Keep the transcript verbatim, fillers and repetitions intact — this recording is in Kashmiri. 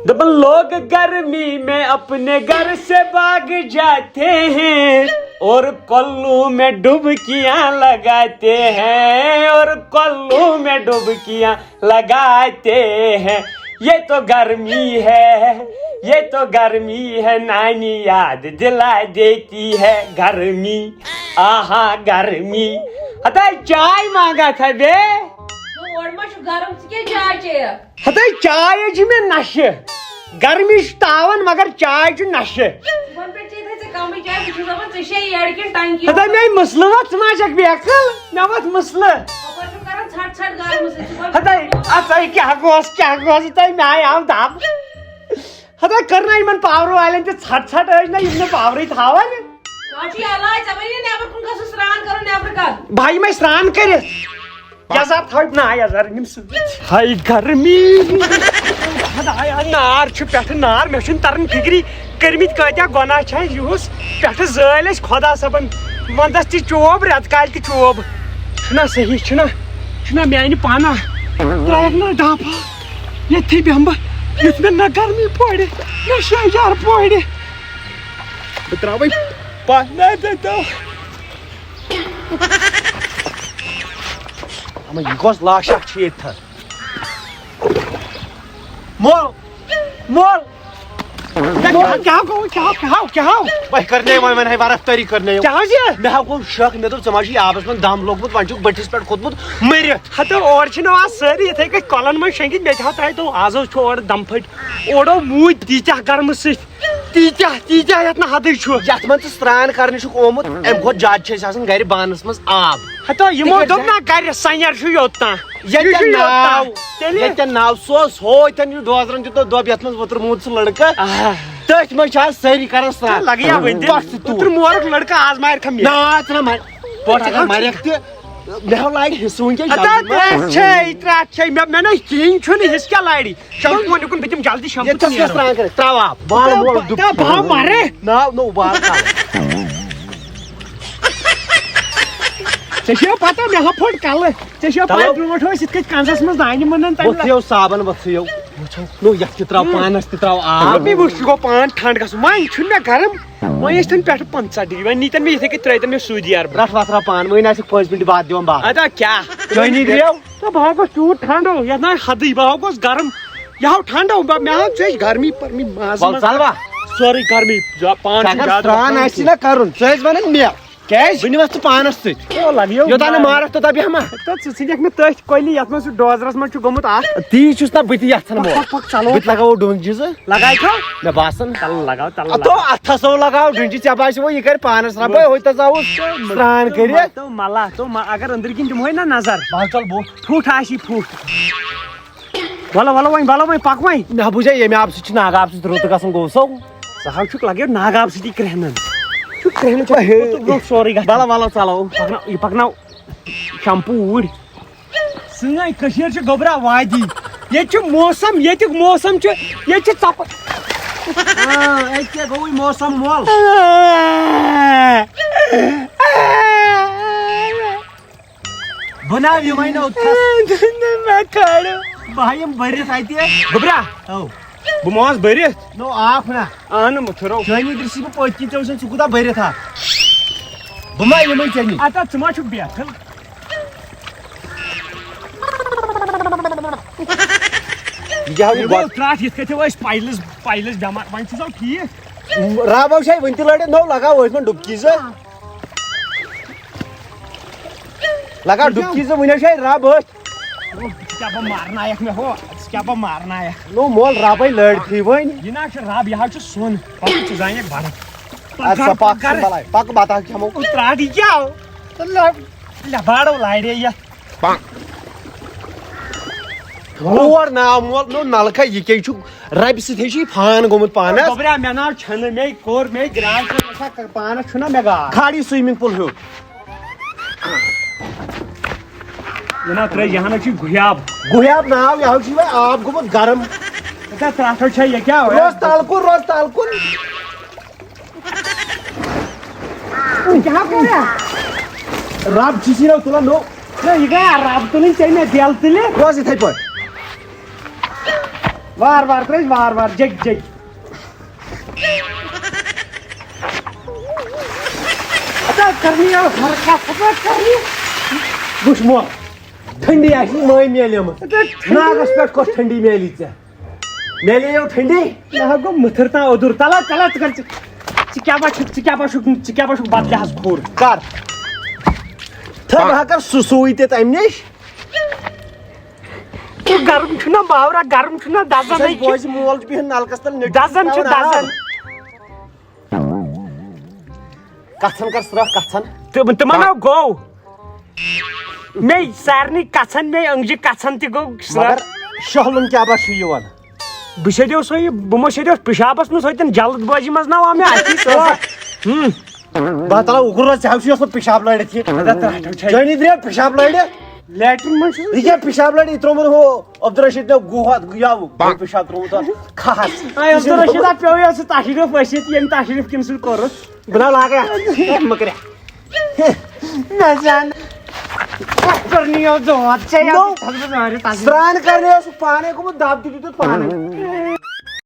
जब लोग गर्मी में अपने घर से भाग जाते हैं और कल्लू में डुबकियां लगाते हैं और कल्लू में डुबकियां लगाते हैं। ये तो गर्मी है, ये तो गर्मी है, नानी याद दिला देती है गर्मी। आहा गर्मी। अतः चाय मांगा था बे। نہ، اورٕ ما چھُ گرم، ژٕ کیٛازِ چاے چیٚیَکھ؟ ہتے چاے چھِ مےٚ نشہِ۔ گرمی چھِ تاون مگر چاے چھِ نشہِ۔ صُبحن پٮ۪ٹھ چیٚیہِ تھے ژےٚ کمٕے چاے، بہٕ چھُس دپان ژےٚ چھے یٔڈ کِنہٕ ٹنکی؟ ہتے مےٚ مسلہٕ وۄتھ، ژٕ ما چھکھ بے عقل؟ مےٚ وۄتھ مسلہٕ۔ اپٲرۍ چھُ کران ژھٹ ژھٹ گرمہٕ سۭتۍ صُبحن۔ ہتے اَژے کیٛاہ گوس، کیٛاہ گوس، تۄہہِ مےٚ آیہِ آو دب۔ ہتے کٔر نہ یِمن پاورٕ والٮ۪ن تہِ ژھٹ ژھٹ، ٲسۍ نہ یِم نہٕ پاورٕے تھاوان۔ کتھ چھُ یہِ علاج؟ ژےٚ وَنیٛاے نٮ۪بر کُن گژھُن، سرٛان کرُن نٮ۪برٕ کتھ؟ بھاے یِمے سرٛان کٔرِتھ۔ یزار تھاو نہ یزار یِم سۭتۍ۔ ہاے گرمی۔ خدایا نار چھُ پٮ۪ٹھٕ نار، مےٚ چھُنہٕ تران فِکری کٔرمٕتۍ کۭتیاہ گۄناہ چھِ اَسہِ یُہُس پٮ۪ٹھٕ زٲلۍ اَسہِ خۄدا صٲبن۔ ونٛدس تہِ چوب، رٮ۪تہٕ کالہِ تہِ چوب۔ چھُنہ صحیح، چھُنہ، چھُنہ میانہِ پانہ۔ ترٛاوکھ نہ ڈاپا، ییٚتھی بیٚہمہٕ بہٕ، یُتھ مےٚ نہ گرمی پورِ، نہ شہجار پورِ۔ بہٕ ترٛاوَے پانہ تہٕ اما یہِ کۄس لاشا چھِ ییٚتہِ تھَس؟ مول، مول۔ کیٛاہ، کیٛاہ گوٚو؟ کیٛاہ، کیٛاہ، کیٛاہ؟ بہٕ کرنے وۄنۍ، وۄنۍ ہے ورفتٲری کرنے۔ کیٛاہ حظ یہِ؟ مےٚ ہا گوٚو شک، مےٚ دوٚپ ژےٚ ما چھُے آبس منٛز دم لوٚگمُت، وۄنۍ چھُکھ بٔٹھِس پٮ۪ٹھ کھوٚتمُت مٔرِتھ۔ ہتو اورٕ چھِنہٕ آز سٲری یِتھَے کٔنۍ کۄلن منٛز شۄنٛگِتھ، مےٚ تہِ ہا ترٛایہِ تو آزو چھُ اورٕ دم پھٔٹۍ، اورو موٗدۍ تیٖتیٛاہ گرمہٕ سۭتۍ۔ تیٖتیٛاہ، تیٖتیٛاہ یَتھ نہٕ حدٕے چھُ۔ یَتھ منٛز ژٕ سرٛان کرنہِ چھُکھ آمُت، اَمہِ کھۄتہٕ زیادٕ چھِ أسۍ آسان گرِ بانَس منٛز آب۔ ہتو یِمو تِکیٛازِ دوٚپ نہ گرِ سنیر چھُ یوٚت تام۔ یہِ چھُ ییٚتٮ۪ن یوٚت تام۔ ناو، تیٚلہِ؟ ییٚتٮ۪ن ناو، سُہ اوس ہوتٮ۪ن یُس ڈوزرَن دیُت دوٚب یَتھ منٛز وُتُر موٗد سُہ لٔڑکہٕ۔ آہ۔ تٔتھۍ منٛز چھِ آز سٲری کران سرٛان۔ لگہِ یا وٕنہِ تہِ۔ پَکھ ژٕ توٗرۍ۔ وُتُر مورُک لٔڑکہٕ آز مارِ کھم یہِ۔ نا، ژٕ نہ مار۔ پَکھ اگر مارٮ۪کھ تہِ، مےٚ ہاو لارِ حصہٕ وٕنکٮ۪ن ادا جلدی منٛز۔ ترٛٹھ چھے، ترٛٹھ چھے۔ مےٚ، مےٚ نہ کِہیٖنۍ چھُنہٕ حصہٕ کیٛاہ لارِ۔ شمپوٗ نیُکُن بہٕ دِمہٕ جلدی شمپوٗ ییٚتہِ تہِ چھَس نیرو۔ سرٛان کٔرِتھ، ترٛاو آب۔ بال تہٕ مول بہٕ، ڈُبکی۔ تہٕ بہٕ ہا مَرٕ۔ ناو نوٚو بال ترٛاو۔ ژےٚ چھےٚ پَتہ مےٚ ہا پھوٚٹ کَلہٕ۔ ژےٚ چھےٚ پَے چلو۔ برونٛٹھ ٲسۍ یِتھ کٔنۍ کَنزَس منٛز دانہِ مُنان تَمہِ وۄتھٕیو صابَن، وۄتھٕیو۔ وٕچھو، نو یَتھ تہِ ترٛاو، پانَس تہِ ترٛاو آب۔ رۄبی وٕچھ، یہِ گوٚو پان ٹھنٛڈ گژھُن۔ وۄنۍ چھُنہٕ مےٚ گرم۔ وۄنۍ ٲسۍ تَن پٮ۪ٹھٕ پنٛژاہ ڈگری، وۄنۍ نیٖتَن مےٚ یِتھَے کٔنۍ ترٛٲیتَن مےٚ سعودی عربہٕ۔ رَٹھ وَتھ رَٹھ پان، وۄنۍ آسہِ پانٛژھ مِنٹ بعد دِوان باپھ۔ اَدا کیٛاہ؟ چٲنی گٔیو؟ تہٕ بہٕ ہا گوٚژھ تیوٗت ٹھنٛڈو، یَتھ نہ حدٕے، بہٕ ہا گوٚژھ گرم۔ یہِ ہاو ٹھنٛڈو، بہٕ، مےٚ ہاو ژےٚ گرمی پٔرمٕژ مازٕ وَل منٛز۔ ژَلوا؟ سورُے گرمی، زا-، پان ژےٚ چھُ اگر زیادٕ سرٛان وۄتھان۔ آسی نہ کَرُن، ژٕ ٲسۍ وَنان مےٚ۔ کیٛازِ؟ بہٕ نِمَس ژٕ پانَس سۭتۍ۔ او، لَگیو یوٚتام نہٕ مار۔ مارَکھ توٚتام بیٚہمہ۔ تہٕ ژٕ ژھٕنِکھ مےٚ تٔتھۍ کۄلہِ، یَتھ منٛز سُہ ڈوزرَس منٛز چھُ گوٚمُت اَکھ۔ تی چھُس نہ بہٕ تہِ یَژھان پَک، وۄنۍ۔ پَک، پَک، چَلو۔ بہٕ تہِ لَگاوو ڈُنٛجہِ زٕ۔ لگاے کھو؟ مےٚ باسان۔ تَلہٕ لگاو، تَلہٕ اَتھ لگاو۔ تو اَتھَس ہو لگاو ڈُنٛجہِ، ژےٚ باسیو وۄنۍ یہِ کَرِ پانَس رَبٲے، ہوٚتہِ تَس آوُس سرٛان کٔرِتھ۔ تو مَلہ، تو مَ-، اگر أنٛدٕرۍ کِنۍ دِمہوے نہ نظر۔ بہٕ حظ ژَلہٕ بوٚٹھ۔ پھُٹھ آسی پھُٹھ۔ وَلہٕ، وَلہٕ وۄنۍ، وَلہٕ وۄنۍ، پَک وۄنۍ۔ مےٚ ہا بوٗزے ییٚمہِ آبہٕ سۭتۍ چھُ ناگہٕ آبہٕ سۭتۍ رُت گژھان، گوٚو سو۔ سُہ ہا چھُکھ لَگیو ناگہٕ آبہٕ سۭتی کرٛہنَن۔ چھُ کرٛہنہٕ چھُ ہے۔ کوٚت برونٛہہ سورُے گژھان۔ وَلہٕ، وَلہٕ، ژَلو۔ پَکناو، یہِ پَکناو شَمپوٗ اوٗرۍ۔ سٲنۍ کٔشیٖر چھِ گوٚبرا وادی۔ ییٚتہِ چھُ موسم، ییٚتیُک موسم چھُ، ییٚتہِ چھِ ژۄپہٕ۔ آ، اَتہِ کیٛاہ گوٚوُے موسم مۄل؟ بہٕ ناو یِمَے نہٕ اوٚتھَس۔ مےٚ کھالو۔ بہٕ ہا یِم بٔرِتھ اَتہِ۔ گوٚبرا۔ اَو۔ بہٕ ماس بٔرِتھ۔ نو آکھ نا۔ اہن مُتھرو۔ چٲنی درسی بہٕ پٔتۍ کِنۍ ژےٚ وٕچھن ژٕ کوٗتاہ بٔرِتھ ہا۔ بہٕ ما یِمے ژےٚ نِش۔ اَتھ ژٕ ما چھُکھ بیٹھل؟ یہِ کیٛاہ یہِ گوٚو گۄڈٕ؟ ترٛٹھ یِتھ کٔنۍ تھٲو أسۍ پایلٕز، پایلٕز بٮ۪مار، وۄنۍ چھُ سا ٹھیٖک؟ رب ہو چھے وٕنہِ تہِ لٲڑِتھ، نو لگاو أتھۍ منٛز ڈُبکی زٕ۔ لگاو ڈُبکی زٕ، وٕنہِ ہو چھے رب أتھۍ۔ ژٕ کیٛاہ بہٕ مارنایکھ مےٚ ہو، ژٕ کیٛاہ بہٕ مارنایکھ؟ نو مول ربے لٲڑتھٕے وۄنۍ۔ یہِ نہ چھُ رب، یہِ حظ چھُ سۄن۔ پَکھ ژٕ زانکھ بَرٕ۔ اَدٕ سا پَکھ ژٕ بَلاے، پَکھ بَتہٕ اَکھ کھٮ۪مو۔ ترٛٹھ یہِ کیٛاہ ہو؟ تہٕ لَ-، لَباڑو لاڑے یَتھ۔ اور ناو مول، نو نَلکہٕ، یہِ کیٛاہ چھُ؟ ربہِ سۭتۍ ہے چھُ یہِ فان گوٚمُت پانَس۔ گوٚبرا، مےٚ نہ حظ چھَنہٕ، مے کوٚر، مے گرٛاو، ژےٚ نہ سا پانَس چھُنہ مےٚ گاو۔ کھاڑ یہِ swimming pool ہیوٚر۔ یہِ نا ترٛٲے، یہِ ہنا چھُ گُہیاب۔ گُہیاب ناو، یہِ حظ چھُ یِوان آب گوٚمُت گرم۔ اَتھ ہا ترٛٹھ حظ چھےٚ، یہِ کیٛاہ ہو؟ روز تَل کُن، روز تَل کُن۔ یہِ کیٛاہ ہو کَران؟ رب چھُ سی نو تُلان نو۔ نہ، یہِ گٔے رب تُلٕنۍ ژےٚ مےٚ دٮ۪ل تُلہِ۔ روز یِتھَے پٲٹھۍ۔ وار وار ترٲوِتھ، وار وار، جٔگۍ جٔگۍ۔ اچھا، کرنی آو ہر کتھ، ہسا کرنی۔ وٕچھ مو، ٹھنڈی آسہِ نہٕ مٲنۍ میلیمٕژ۔ اچھا، ٹھنڈی۔ ناگس پٮ۪ٹھ کۄس ٹھنڈی میلی ژےٚ؟ میلے یو ٹھنڈی؟ نہ ہا گوٚو مٕتھٕر تام اوٚدُر۔ تلہ، تلہ، ژٕ کر، ژٕ، ژٕ کیٛاہ باسیٚکھ، ژٕ کیٛاہ باسیٚکھ، ژٕ کیٛاہ باسیٚکھ بدلہِ حظ کھوٚر؟ کر۔ تھو، بہٕ ہا کر سُہ سُے تہِ تمہِ نِش۔ گرم چھُنہ باورہ، گرم چھُنہ دزان۔ بوزِ مول چھُ بِہِتھ نلکس تل، نیٚٹہِ دزان چھُ، تراوان آب۔ دزان۔ کژھن کر سرٛکھ، کژھن۔ تِم، تِمن ہا گوٚو۔ مے سارنٕے کژھن، مے أنٛگجہِ کژھن تہِ گوٚو سرٛکھ۔ مگر شہلُن کیٛاہ با چھُ یِوان؟ بہٕ شیٚدیو سُے، بہٕ مہ شیٚدیو پِشابس منٛز، سۄ تہِ جلد بٲزی منٛز نہ آو مےٚ اَتھی سۭتۍ۔ ہُم۔ بہٕ ہا تَلہٕ اُکُن روز، ژےٚ ہا چھُے اوسمُت پِشاب لٲڑِتھ یہِ۔ اَدٕ ترٛٹھ وٕچھے۔ چٲنی درٛاو پِشاب لٲڑِتھ؟ لیٹرِن منٛز چھُس۔ یہِ کیٛاہ پِشاب لٲڑِتھ؟ یہِ ترٛوومُت ہُہ عبدالرشیٖد نے گُہہ اَتھ، یہِ آو گُہہ پِشاب ترٛوومُت اَتھ کھہَس۔ اے عبدالرشیٖد، اَتھ پیوٚو یہِ سُہ تشریٖف ؤسِتھ، ییٚمہِ تشریٖف کِنۍ سُہ کوٚرُتھ۔ بہٕ نہ لاگہٕ اَتھ، مہٕ کَرٕ۔ نہ زن۔ اَتھ کوٚر نہٕ یہِ دود، ژےٚ یہِ نو۔ اَتھ کوٚر نہٕ یہِ۔ سرٛان کَرنہِ اوس سُہ پانَے گوٚمُت، دَب تہِ دیُتُتھ پانَے۔